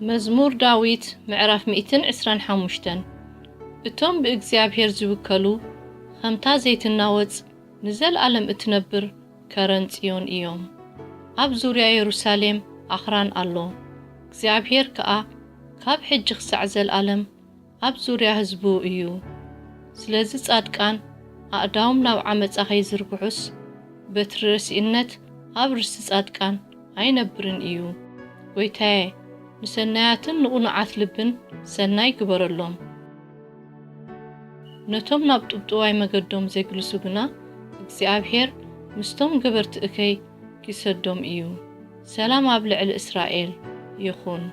መዝሙር ዳዊት ምዕራፍ ሚእትን ዕስራን ሓሙሽተን። እቶም ብእግዚኣብሔር ዝውከሉ ኸምታ ዘይትናወጽ ንዘለኣለም እትነብር ከረን ጽዮን እዮም። ኣብ ዙርያ የሩሳሌም ኣኽራን ኣሎ፣ እግዚኣብሔር ከኣ ካብ ሕጂ ኽሳዕ ዘለኣለም ኣብ ዙርያ ህዝቡ እዩ። ስለዚ ጻድቃን ኣእዳዎም ናብ ዓመጻ ኸይዝርግሑስ፣ በትሪ ረሲእነት ኣብ ርእሲ ጻድቃን ኣይነብርን እዩ። ጐይታየ፣ ንሰናያትን ንቕኑዓት ልብን ሰናይ ግበረሎም። ነቶም ናብ ጥብጥዋይ መገዶም ዜግልሱ ግና፣ እግዚኣብሔር ምስቶም ገበርቲ እከይ ኪሰዶም እዩ። ሰላም ኣብ ልዕሊ እስራኤል ይኹን።